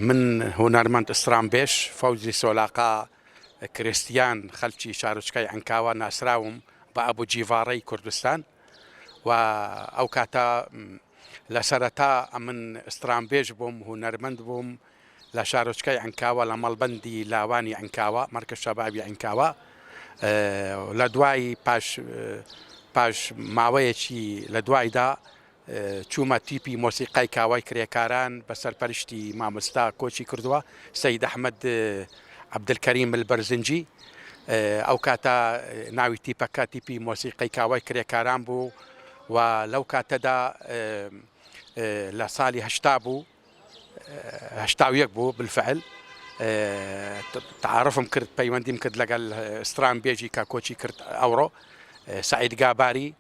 من هونەرمەند ئسترانبێژ فەوزی سۆلاقا کرێستیان خەلکی شارۆچکەی عەنکاوە ناسراوم بە ئەبو جیڤاڕەی کوردستان و ئەو کاتە لە سەرەتا ئەمن ئسترانبێژ بووم هونەرمەند بووم لە شارۆچکەی عەنکاوە لە مەڵبەندی لاوانی عەنکاوە مەرکەز شەبابی عەنکاوە لە دوای پاش پاش ماوەیەکی لە دوایدا چوومە تیپی مۆسیقای کاوای کرێکاران بە سەرپەرشتی مامۆستا کۆچی کردووە سەید ئەحمەد عەبدولکەریم البەرزنجی ئەو کاتە ناوی تیپەکە تیپی مۆسیقای کاوای کرێکاران بوو و لەو کاتەدا لە ساڵی هەشتا بوو 81 بوو بالفعل تعارفم کرد پەیوەندیم کرد لەگەل ستران بێژی کە کۆچی کرد ئەوڕۆ سعید گاباری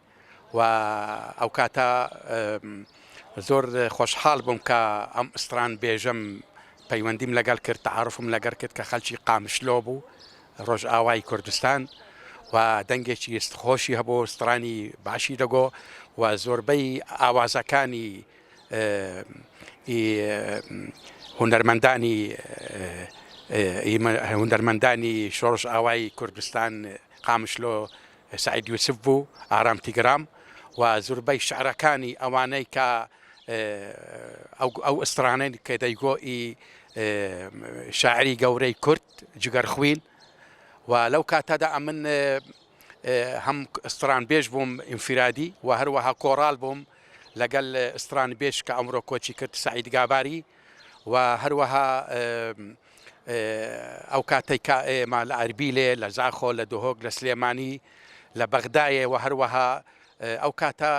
و ئەو کاتە زۆر خۆشحاڵ بووم کە ئەم ستران بێژەم پەیوەندیم لەگەڵ کرد تعارفم لەگەر کرد کە خەلکی قامشلۆ بوو ڕۆژئاوای کوردستان و دەنگێکی خۆشی هەبوو سترانی باشی دەگۆ و زۆربەی ئاوازەکانی هونەرمەندانی هونەرمەندانی شۆڕش ئاوای کوردستان قامشلۆ سەعید یوسف بوو، ئارام تیگرام و زوربەی شعرەکانی ئەوانەی کە ئەو ئسترانەی کە دەیگۆ ئی شاعری گەورەی کورد جگەرخوین و لەو کاتەدا ئەمن هەم ئسترانبێژ بووم ئینفرادی و هەروەها کۆڕال بووم لەگەل ئسترانبێژ کە ئەمرۆ کۆچی کرد سەعید گاباری و هەروەها ئەو کاتەی کە ئێمە لە ئەربیلێ، لە زاخۆ، لە دهۆک، لە سلێمانی، لە بەغدایێ و هەروەها ئەو کاتە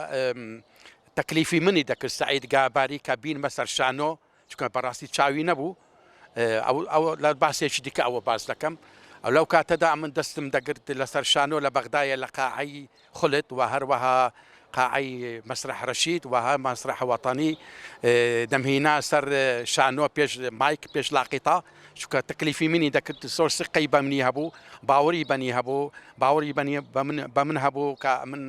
تەکلیفی منی دەکرد سەعید گاباری کە بینمە سەر شانۆ، چونکە بەڕاستی چاوی نەبوو، ئەو لە باسێکی دیکە ئەوە باس دەکەم. لەو کاتەدا من دەستم دەگرت لەسەر شانۆ لە بەغدایێ لە قاعەی خولد و هەروەها قاعەی مەسرەح رەشید و هە مەسرەح وەتەنی دەمهینا سەر شانۆ پێش مایک پێش لاقیتا چونکە تەکلیفی منی دەکرد زۆر سقەی بە منی هەبوو باوەری بەنی هەبوو باوەری بەنی بە من هەبوو کە من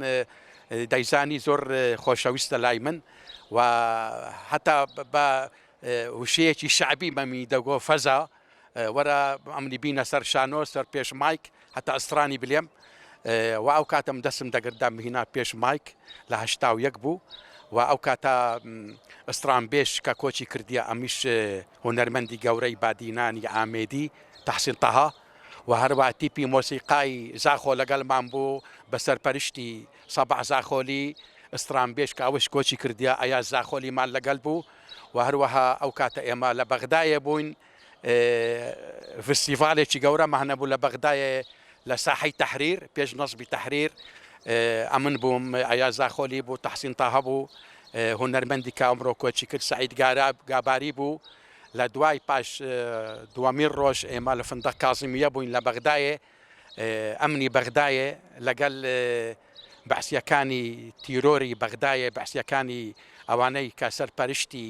دەیزانی زۆر خۆشەویستە لای من و هەتا بە وشەیەکی شەعبی بەمی دەگۆ فەزا وەرە ئەمنی بینە سەر شانۆ سەر پێش مایک هەتا ئەسترانی بلێم و ئەو کاتم دەسم دەگرت دامهینا پێش مایک لە 81 بوو و ئەو کاتە ئەستران بێش کە کۆچی کردیە ئەمیش هونەرمەندی گەورەی بادینانی ئامێدی تەحسین تەها و هەروە تیپی مۆسیقای زاخۆ لەگەڵمان بوو بە سەرپەرشتی سەباح زاخۆلی ئەستران بێژ کە ئەوش کۆچی کردیە ئەیاز زاخۆلیمان لەگەل بوو و هەروەها ئەو کاتە ئێمە لە بەغدایێ بووین فستیڤالێکی گەورەمان هەبوو لە بەغدایێ لە ساحەی تەحریر پێش نەسبی تەحریر ئەمن بووم ئەیاز زاخۆلی بوو تەحسین تاهە بوو هونەرمەندی کە ئەمڕۆ کۆچی کرد سەعید گاباری بوو لە دوای پاش دووەمین ڕۆژ ئێمە لە فندق کازمیە بووین لە بەغدایێ ئەمنی بەغدایێ لەگەل بەعسیەکانی تیرۆری بەغدایێ بەعسیەکانی ئەوانەی کە سەرپەرشتی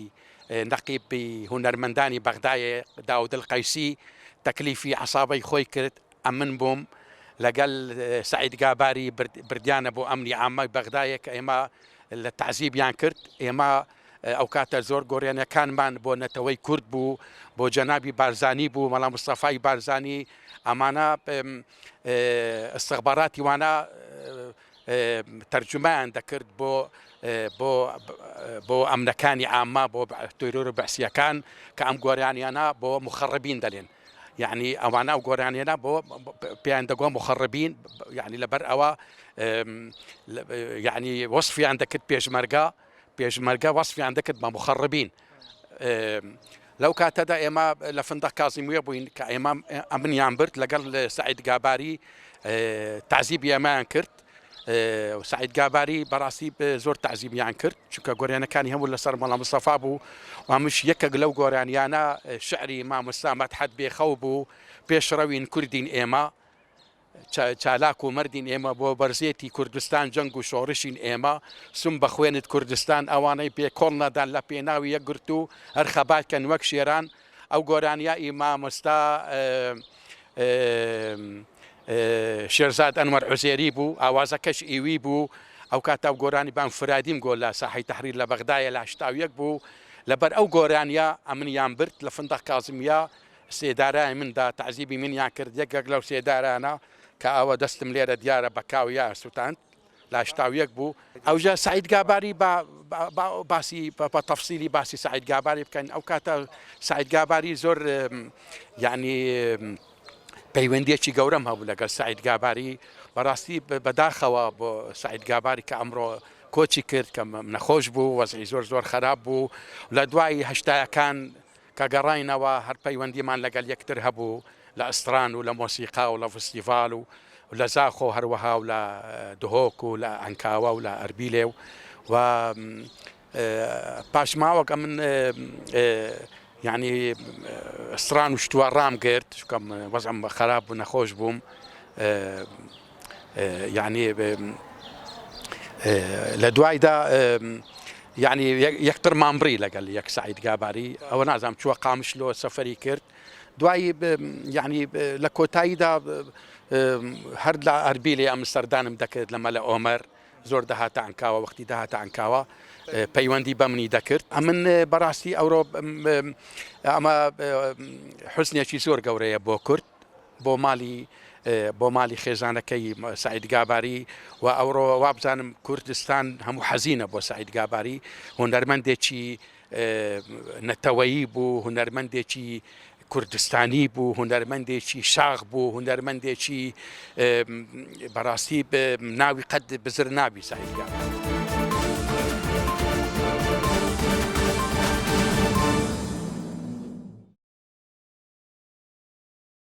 نەقیبی هونەرمەندانی بەغدایێ داود القەیسی تەکلیفی عەسابەی خۆی کرد ئەمن بووم لەگەل سەعید گاباری بردیانە بۆ ئەمنی عامەی بەغدایێ کە ئێمە لە تەعزیبیان کرد ئێمە ئەوکاتە زۆر گۆرێنەکانمان بۆ نەتەوەی کورد بوو بۆ جەنابی بارزانی بوو مەلا مستەفای بارزانی ئەمانە ئستخباراتی وانە تەرجومەیان دەکرد بۆ بۆ بۆ ئەمنەکانی عامە بۆ تیرۆر و بەعسیەکان کە ئەم گۆرانیانە بۆ مخەڕبین دەلێن یعنی ئەوانە ئەو گۆرانیانە بۆ پێیان دەگۆ مخەڕبین یعنی لەبەر ئەوە یعنی وەصفیان دەکرد پێشمەرگە پێشمەرگە وەصفیان دەکرد بە مخەڕبین لەو کاتەدا ئێمە لە فندق کازیمویە بووین کە ئێمە ئەمنیان برد لەگەڵ سعید گاباری تعزیبی ئێمەیان کرد سعید گاباری بەڕاستی زۆر تعزیبیان کرد چونکە گۆرانەکانی هەموو لەسەر مەڵا مستەفا بوو و هەمووش یەکێک لەو گۆرانیانە شعری مامۆستا مەدحەت بێخەو بوو پێشڕەوین کوردین ئێمە چالاک و مەردین ئێمە بۆ بەرزێتی کوردستان جەنگ و شۆڕشین ئێمە سم بە خوێنت کوردستان ئەوانەی پێ کۆڵ نەدان لە پێناوی یەکگرتوو هەر خەبات کەن وەک شێران ئەو گۆرانیە ئی مامۆستا شێرزاد ئەنوەر عوزێری بوو ئاوازەکەش ئیوی بوو ئەو کاتە ئەو گۆرانی بە ئەنفرادیم گۆ لە ساحەی تەحریر لە بەغدایە لە 81 بوو. لەبەر ئەو گۆرانیە ئەمنیان برد لە فندق کازمیە سێدارای من دا تەعزیبی منیان کرد یەکێک لەو سێدارانە کە ئەوە دەستم لێرە دیارە بە کاویا سوتاند لە 81 بوو. ئەوجا سەعید گاباری با باسی بە تەفسیلی باسی سەعید گاباری بکەین ئەو کاتە سەعید گاباری زۆر یعنی پەیوەندیەکی گەورەم هەبوو لەگەڵ سەعید گاباری بەڕاستی بەداخەوە بۆ سەعید گاباری کە ئەمڕۆ کۆچی کرد کە نەخۆش بوو وەزعی زۆر زۆر خراپ بوو لە دوای هەشتایەکان کە گەڕاینەوە هەر پەیوەندیمان لەگەڵ یەکتر هەبوو لە ئەستران و لە مۆسیقا و لە فستیڤال و لە زاخۆ هەروەها و لە دهۆک و لە عەنکاوە و لە ئەربیلێ و و پاش ماوەک ئەمن یعنی ئەستران و شتووە ڕام گرت چکەم وەزعم خراپ بوو نەخۆش بووم یعنی لە دوایدا یعنی یەکترمان بڕی لەگەڵ یەک سعید گاباری ئەوە نازانم چووە قامشلۆ سەفەری کرد دوایی یعنی لە کۆتاییدا هەر لە ئەربیلێ ئەم سەردانم دەکرد لە مەلە ئۆمەر زۆر دەهاتە ئەنکاوە وەختی دەهاتە ئەنکاوە پەیوەندی بە منی دەکرد ئەمن بەڕاستی ئەورۆ ئەمە حوزنێکی زۆر گەورەیە بۆ کورد بۆ مالی بۆ مالی خێزانەکەی سعید گاباری و ئەوڕۆ وابزانم کوردستان هەموو حەزینە بۆ سعید گاباری هونەرمەندێکی نەتەوەیی بوو هونەرمەندێکی کوردستانی بوو هونەرمەندێکی شاخ بوو هونەرمەندێکی بەڕاستی ناوی قەت بزر نابی سعید گاباری.